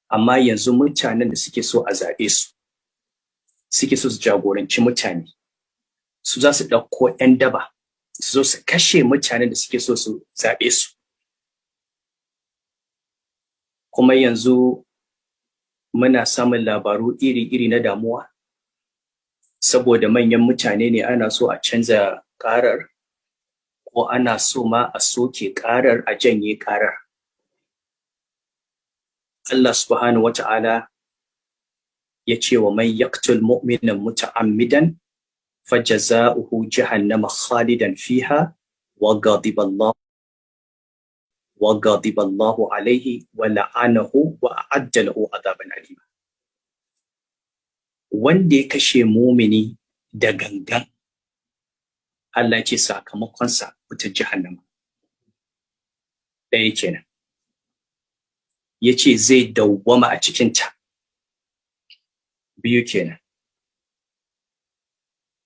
Amma yanzu mutanen da suke so a zaɓe su, suke so su jagoranci mutane, su za su ɗauko 'yan daba su zo su kashe mutanen da suke so su zaɓe su. Kuma yanzu muna samun labaru iri-iri na damuwa, saboda manyan mutane ne ana so a canza ƙarar, ko ana so ma a soke ƙarar, a janye ƙarar. Allah subhanahu wa ta'ala ya ce: "Wa man yaqtul mu'mina muta'ammidan fajaza'uhu jahannama khalidan fiha wa ghadiba Allahu alaihi wa la'anahu wa a'adda lahu azaban alima." Wanda ya kashe mumini da gangan, Allah ya ce sakamakonsa wutar jahannama. Ɗaya kenan. Ya ce zai dawwama a cikinta. Biyu kenan.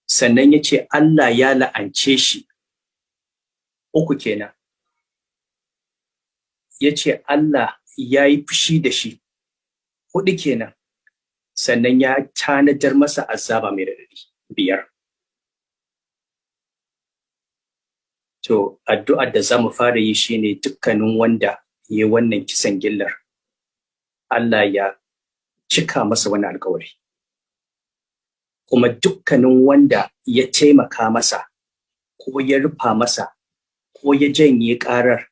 Sannan ya ce Allah ya la'ance shi. Uku kenan. Ya ce Allah ya yi fushi da shi. Hudu kenan. Sannan ya tanadar masa azaba mai raɗaɗi. Biyar. To, addu'ar da za mu fara yi shine dukkanin wanda ya wannan kisan gillar, Allah ya cika masa wani alkawari. Kuma dukkanin wanda ya taimaka masa, ko ya rufa masa, ko ya janye karar,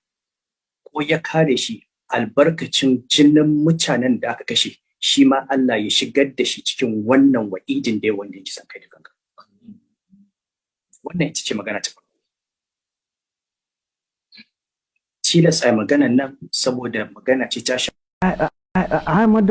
ko ya kare shi, albarkacin jinin mutanen da aka kashe, shi ma Allah ya shigar da shi cikin wannan wa'idin da ya wanda ya kisan kai da kanka. Wannan ita ce magana ta farko. Tilas ai maganan nan saboda magana ce ta Ahmad.